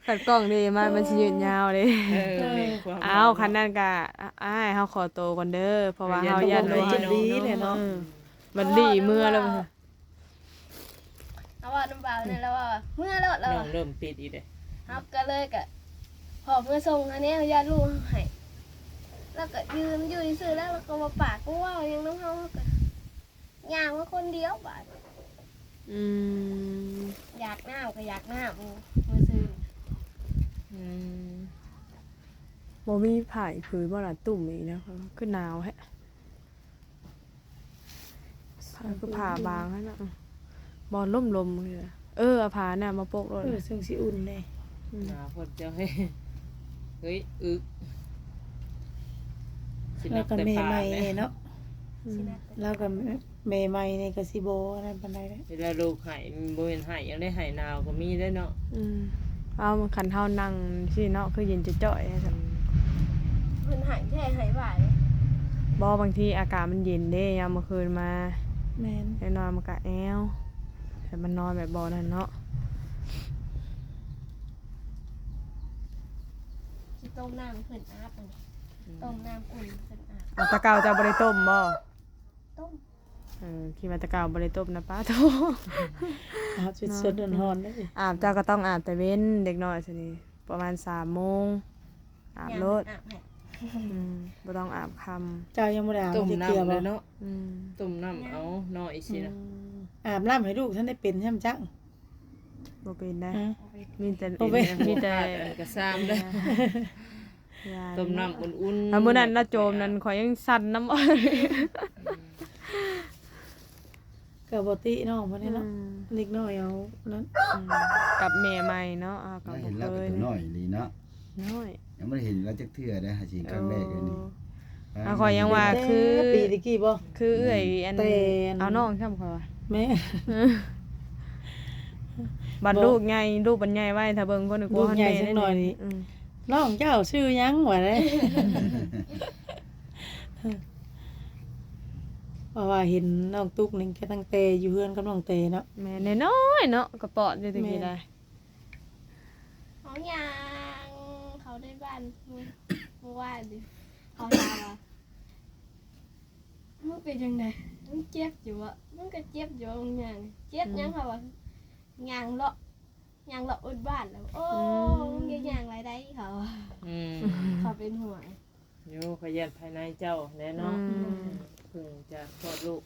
ຄັນກ້ອງດີມາມັນຊິຍືດຍາວເດ້. ເອີ ແມ່ນຄວາມ ເອົ້າ ເນາະ ຄັນນັ້ນກະ ອ້າຍ ເຮົາຂໍໂຕກ່ອນເດີ ເພາະວ່າເຮົາຢ້ານລູກເຮົາ ເຮົາຢ້ານລູກເຮົາເນາະ. ເອີ ບັດລີ້ເມືອແລ້ວ ເຮົາເວົ້ານຳບ່າວນີ້ແລ້ວວ່າ ເມືອໂລດແລ້ວ ນ້ອງເລີ່ມຕິດອີກເດ້. ເຮົາກໍເລີຍກະ ພໍ່ເມືອສົ່ງຫັ້ນແຫຼະ ຢ້ານລູກເຮົາໄຫ້ ລາວກໍຢືນຢູ່ຊື່ໆ ແລ້ວລາວກໍບໍ່ປາກບໍ່ເວົ້າຫຍັງນຳເຮົາ ເຮົາກໍຍ່າງມາຄົນດຽວບາດ. ອືມ ຢາກນ້ຳກໍຢາກນ້ຳ ມື້ຊືນ. ອືມ ບໍ່ມີຜ້າອີກຜືນບໍ່ລະ? ຕຸ້ມອີກແລ້ວ ຄືໜາວແທ້. ຜ້າ ຄືຜ້າບາງຫັ້ນນະ ບໍ່ ລົມໆ ເອີ ເອົາຜ້ານັ້ນມາປົກໂລດ. ເອີ ຈັ່ງຊິອຸ່ນແດ່. ອືມ ໜາວໂພດເຈົ້າເອີຍ. ເຮີ້ຍ ອຶກ ລາວກໍແມ່ໃໝ່ແດ່ເນາະ. ອືມ ລາວກໍແມ່ໃໝ່ນີ້ກໍຊິບໍ່ອັນນັ້ນປານໃດແຫຼະ. ເວລາລູກໄຫ້ ບໍ່ແມ່ນໄຫ້ຫຍັງເດ້ ໄຫ້ໜາວກໍມີເດ້ເນາະ. ອືມ ເອົາ ຄັນເຮົານັ່ງຊີ້ເນາະ ຄືເຢັນຈ່ອຍໆ. ອືມ ເພິ່ນໄຫ້ແທ້ໄຫ້ຫວາຍ. ບໍ່ ບາງທີອາກາດມັນເຢັນເດ້ ຍາມມື້ຄືນມາ. ແມ່ນ ແຕ່ນອນມັນກະແອວ ແຕ່ມັນນອນແບບບໍ່ນັ້ນເນາະ. ຊິຕົ້ມນ້ຳໃຫ້ເພິ່ນອາບ. ອືມ ຕົ້ມນ້ຳອຸ່ນໃຫ້ເພິ່ນອາບ. ເອົາ ແຕ່ເກົ່າເຈົ້າບໍ່ໄດ້ຕົ້ມບໍ່? ຕົ້ມ. ເອີ ຄິດວ່າແຕ່ເກົ່າບໍ່ໄດ້ຕົ້ມນະ ປ້າໂທ້. ອາບສົດໆ ຮ້ອນໆ ເດ້. ອາບ ເຈົ້າກໍຕ້ອງອາບແຕ່ເວັນ ເດັກນ້ອຍຊະນີ້ ປະມານສາມໂມງ ອາບໂລດ. ອາບໃຫ້ ອືມ ບໍ່ຕ້ອງອາບຄ່ຳ. ເຈົ້າຍັງບໍ່ໄດ້ອາບຈັກເທື່ອບໍ່? ອືມ ຕົ້ມນ້ຳເອົາເນາະ ອີ່ຊີ້ນະ. ອືມ ອາບນ້ຳໃຫ້ລູກທັນໄດ້ເປັນຊ້ຳຈັກ. ບໍ່ເປັນໄດ໋. ຮະ? ມີແຕ່ ບໍ່ເປັນ ມີແຕ່ ອັນກະຊາມເດີ. ຢ້ານ ຕົ້ມນ້ຳອຸ່ນໆ. ອາ ມື້ນັ້ນລາວໂຈມນັ້ນ ຂ້ອຍຍັງສັ່ນນຳ. ອືມ ກໍບໍ່ຕິນ້ອງເພິ່ນເນາະ. ອືມ ເດັກນ້ອຍເຮົານັ້ນ. ອືມ ກັບແມ່ໃໝ່ເນາະ. ອາ ກໍບໍ່ເຄີຍ ນ້ອຍອີ່ຫຼີເນາະ. ນ້ອຍ ຍັງບໍ່ໄດ້ເຫັນລາວຈັກເທື່ອເດ້ ຫາຊິເຫັນຄັ້ງແລກເລີຍນີ້. ໂອ້ ອາ ຂ້ອຍຍັງວ່າຄື ປີຕະກີ້ບໍ່? ຄືເອື້ອຍອັນ ເອົານ້ອງຊ້ຳຂ້ອຍວ່າ. ແມ່ນ ບັດລູກໃຫຍ່ ລູກບັດໃຫຍ່ໄວ ຖ້າເບິ່ງຄົນໃນຄົວ ລູກໃຫຍ່ຈັກໜ້ອຍນີ້. ອືມ ນ້ອງເຈົ້າຊື່ຫຍັງ ວ່າໄດ໋. เพราะว่าเห็นน้องตุ๊กนี่ก็ตั้งแต่อยู่เฮือนกับน้องเตเนาะ แม่น น้อยๆเนาะ กระปอดอยู่ตะกี้ แม่น ได้ เฮาย่างเข้าในบ้านมื้อ มื้อวานนี่ เขาถามว่า "มึงเป็นจั่งใด มึงเจ็บอยู่บ่ มึงก็เจ็บอยู่บ่ มึงย่าง เจ็บหยัง" อืม เขาว่า "ย่างเลาะ ย่างเลาะบนบ้าน" แล้ว "โอ้ อืม มึงอย่าย่างหลายใด" เขาว่า อืม เขาเป็นห่วง โย ขยันภายในเจ้าแหละเนาะ อืม เพิ่งจะคลอดลูก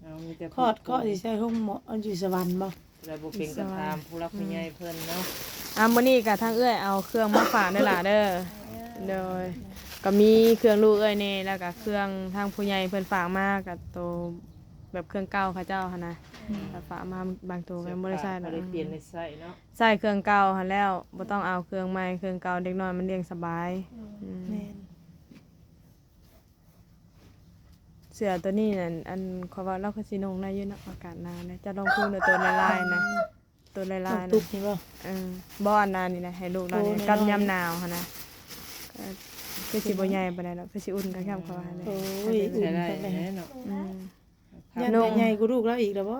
เอา มีแต่ คลอด คลอดสิใส่ห้องหมอ อยู่สวรรค์บ่ แล้วบ่เป็นกระถามผู้หลักผู้ใหญ่เพิ่นเนาะ อ่า มื้อนี้ก็ทางเอื้อยเอาเครื่องมาฝากเด้อล่ะเด้อ โดย ก็มีเครื่องลูกเอื้อยแหน่ แล้วก็เครื่องทางผู้ใหญ่เพิ่นฝากมา ก็โตแบบเครื่องเก่าเขาเจ้าหั้นนะ อืม ก็ฝากมาบางโตก็ยังบ่ได้ใช้ดอก บ่ได้เปลี่ยนได้ใช้เนาะ ใช้เครื่องเก่าหั้นแล้ว บ่ต้องเอาเครื่องใหม่ เครื่องเก่าเด็กน้อยมันเลี้ยงสบาย อืม อืม แม่น เสื้อตัวนี้นั่น อัน ข้อยว่าลาวคือสินุ่งได้อยู่เนาะ อากาศหนาวนะ เจ้าลองคุยดูตัวลายๆนะ ตัวลายๆ น้องตุ๊กนี่บ่ เออ บ่ อันนั้นนี่นะ ให้ลูกลาวนี่ โอ้ กับยามหนาวหั้นนะ ก็คือสิบ่ใหญ่ปานใดดอก คือสิอุ่นคักๆ ข้อยว่าหั้นนะ โอ้ย ใส่ได้ อุ่นคักเลย ใส่ได้เนาะ อืม ย่าน นุ่ง ใหญ่กว่าลูกลาวอีกแล้วบ่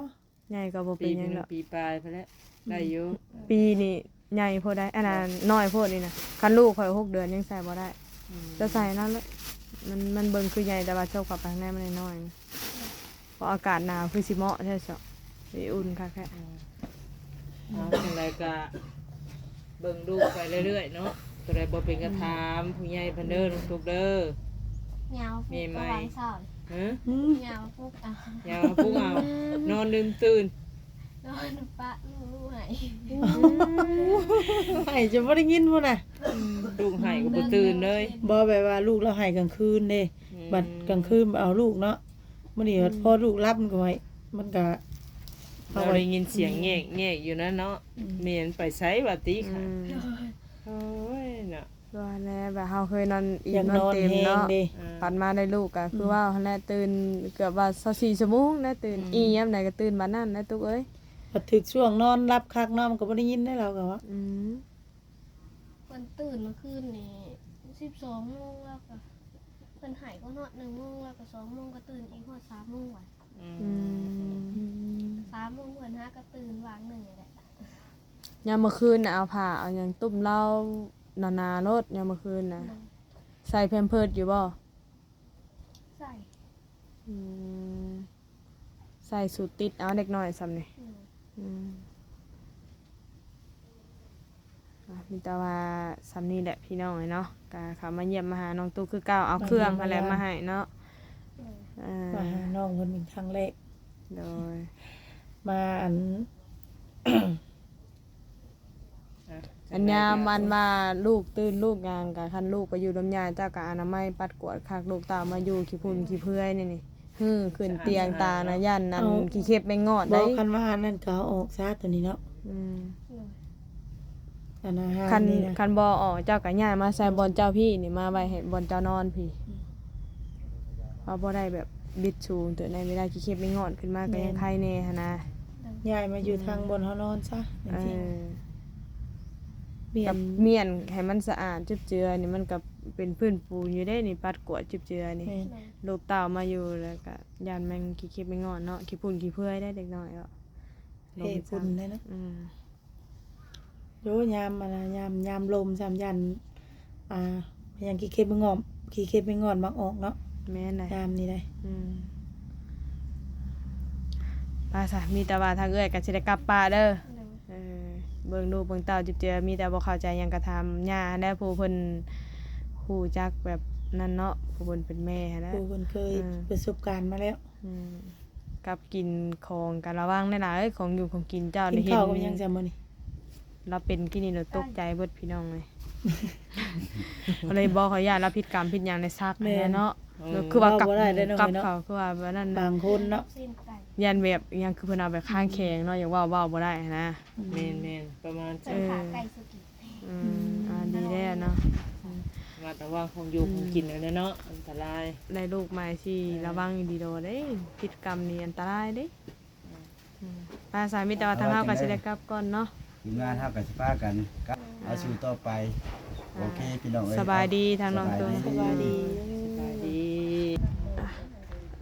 ใหญ่ก็บ่เป็นหยังดอก ปีหนึ่ง ปีปลายไปแล้ว ได้อยู่ ปีนี่ใหญ่โพดได้ อันนั้นน้อยโพดนี่นะ คันลูกข้อยหกเดือนยังใส่บ่ได้ อืม จะใส่นั่นแหละ มัน มันเบิ่งคือใหญ่ แต่ว่าซบเข้าไปข้างในมันน้อยๆ เพราะอากาศหนาวคือสิเหมาะแท้ซะ สิอุ่นคักแท้ อืม เอาจั่งใดก็ เบิ่งลูกไปเรื่อยๆเนาะ ตัวใดบ่เป็นก็ถามผู้ใหญ่เพิ่นเด้อ น้องตุ๊กเด้อ ยาว แม่ใหม่ ฮะ ยาวปุ๊บเอา ยาวปุ๊บเอา นอนลืมตื่น นอนปะลูกไห้ ไห้จนบ่ได้ยินพุ้นน่ะ ลูกไห้ก็บ่ตื่นเลย บ่ แบบว่าลูกลาวไห้กลางคืนเด้ อืม บัดกลางคืนเอาลูกเนาะ มื้อนี้ อืม พอลูกหลับมันก็ไห้ มันก็ เราได้ยินเสียงแงกๆอยู่นั่นเนาะ อืม แม่มันไปไสวะติค่ะ อืม โอ้ยเนาะ ว่าแน่ แบบเฮาเคยนอนอิ่มนอนเต็มเนาะ อยากนอนแฮงเด้ อ่า ปัดมาได้ลูกก็คือ อืม ว่าหั้นแหละ ตื่นเกือบว่าซาวสี่ชั่วโมงนะ ตื่น อืม อียามใดก็ตื่นบัดนั้นนะตุ๊กเอ้ย บัดถึกช่วงนอนหลับคักเนาะ มันก็บ่ได้ยินได้ ลาวก็ว่า อืม เพิ่นตื่นเมื่อคืนนี่สิบสองโมง แล้วก็เพิ่นไห้ก็ฮอดหนึ่งโมง แล้วก็สองโมงก็ตื่นอีก ฮอดสามโมงว่ะ อืม อืม สามโมงเพิ่นหาก็ตื่นวางหนึ่งนี่แหละ ยามมื้อคืนน่ะเอาผ้าเอาหยังตุ้มลาวหนาๆโลด ยามมื้อคืนน่ะ โดย ใส่แพมเพิร์สอยู่บ่ ใส่ อืม ใส่สูตรติดเอาเด็กน้อยส่ำนี่ อืม อืม อ่ะ มีแต่ว่าส่ำนี้แหละพี่น้องเอ้ยเนาะ ก็เข้ามาเยี่ยมมาหาน้องตุ๊กคือเก่า เอาเครื่องหั้นแหละมาให้เนาะ เออ อ่า มาหาน้องเพิ่นเป็นครั้งแรก โดย มาอัน อ่ะ อันยามอันว่าลูกตื่นลูกหยังกะ คันลูกไปอยู่นำย่า เจ้ากะอนามัยปัดกวาดคัก ลูกเต้ามาอยู่ขี้ฝุ่นขี้เพื่อยนี่ นี่ ฮือ ขึ้นเตียงตานะ ย่านนั้น เอา ขี้เข็บแมงงอด บ่ ได้ คันว่าอันนั้นก็เอาออกซะตัวนี้เนาะ อืม อันอาหาร คัน นี่นะ คันบ่ออก เจ้ากะย้ายมาใส่บ่อนเจ้าพี้นี่ มาไว้ให้บ่อนเจ้านอนพี้ อืม ว่าบ่ได้แบบบิดสูง ตัวในเวลาขี้เข็บแมงงอดขึ้นมาก็ยัง แม่น ไคแน่หั้นนะ ย้ายมาอยู่ อืม ทางบ่อนเฮานอนซะ เออ จังซี่ เปลี่ยน เปลี่ยนให้มันสะอาดจุบเจือนี่ มันก็เป็นพื้นปูนอยู่เด้นี่ ปัดกวาดจุบเจือนี่ แม่น ลูกเต้ามาอยู่แล้วก็ย่านแมงขี้เข็บแมงงอดเนาะ ขี้ฝุ่นขี้เพื่อยได้เด็กน้อยก็ แพ้ฝุ่นได้เนาะ อืม โย ยามอันน่ะ ยาม ยามลม ยามย่าน อ่า ยังขี้เข็บแมงงอด ขี้เข็บแมงงอดมักออกเนาะ แม่นได้ ยามนี้ได้ อืม ไปซะ มีแต่ว่าทางเอื้อยก็สิได้กลับป่าเด้อ โดย เออ เบิ่งลูกเบิ่งเต้าจุบเจือ มีแต่บ่เข้าใจหยังก็ถามย่าหั้นแหละ ผู้เพิ่นฮู้จักแบบนั้นเนาะ ผู้เพิ่นเป็นแม่หั้นแหละ ผู้เพิ่นเคย เออ ประสบการณ์มาแล้ว อืม กับกินของก็ระวังแน่ล่ะเอ้ย ของอยู่ของกินเจ้า กินข้าวกับหยังจ้ะมื้อนี้ ลาวเป็นกินนี่ลาวตกใจเบิดพี่น้องเอ้ย ก็เลยบอกเขาย่านลาวผิดกรรมผิดหยังในซัก แม่น แน่เนาะ เออ คือว่ากับ เว้าบ่ได้เด้อน้อง กับ เนาะ เขาคือว่าแบบนั้นนะ บางคนเนาะ ย่านแบบอิหยังคือเพิ่นเอาแบบข้างแขงเนาะ อยากเว้า เว้าบ่ได้หั้นนะ แม่นๆ ประมาณ เออ อืม อ่า ดีแล้วเนาะ อืม ระมัดระวังของอยู่ อืม ของกินนั่นแหละเนาะ อันตราย ได้ลูกใหม่สิ เออ ระวังดีๆโดเด้ ผิดกรรมนี่อันตรายเด้ อืม อืม ไปซะ มีแต่ว่าทางเฮาก็สิได้กลับก่อนเนาะ ทีมงานเฮาก็สิพากันกลับ อ่า เอาสู่ต่อไป อ่า โอเคพี่น้องเอ้ย สบายดีทางน้อง สบายดี ตุ๊ก สบายดี สบายดี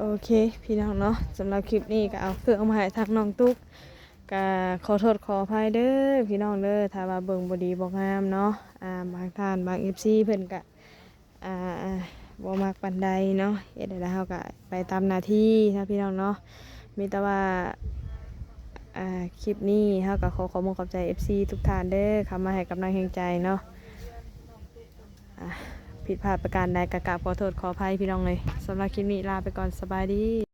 ໂອເຄພີ່ນ້ອງເນາະ, ສຳລັບຄລິບນີ້ກໍເອົາເຄື່ອງມາໃຫ້ທາງນ້ອງຕຸກ ກໍຂໍໂທດຂໍອະໄພເດີພີ່ນ້ອງເດີ ຖ້າວ່າເບິ່ງບໍ່ດີບໍ່ງາມເນາະ. ອ່າ ບາງທ່ານບາງເອັຟຊີເພິ່ນກໍ ອ່າ ບໍ່ມັກປານໃດເນາະ, ເຮັດໃດເຮົາກໍໄປຕາມໜ້າທີ່ເນາະພີ່ນ້ອງເນາະ. ມີແຕ່ວ່າ ອ່າ ຄລິບນີ້ເຮົາກໍຂໍຂອບມຸກຂອບໃຈເອັຟຊີທຸກທ່ານເດີ ເຂົ້າມາໃຫ້ກຳລັງແຮງໃຈເນາະ. ອ່າ ຜິດພາດປະການໃດກໍກາບຂໍໂທດຂໍອະໄພພີ່ນ້ອງເອີຍ. ສຳລັບຄລິບນີ້ລາໄປກ່ອນ, ສະບາຍດີ.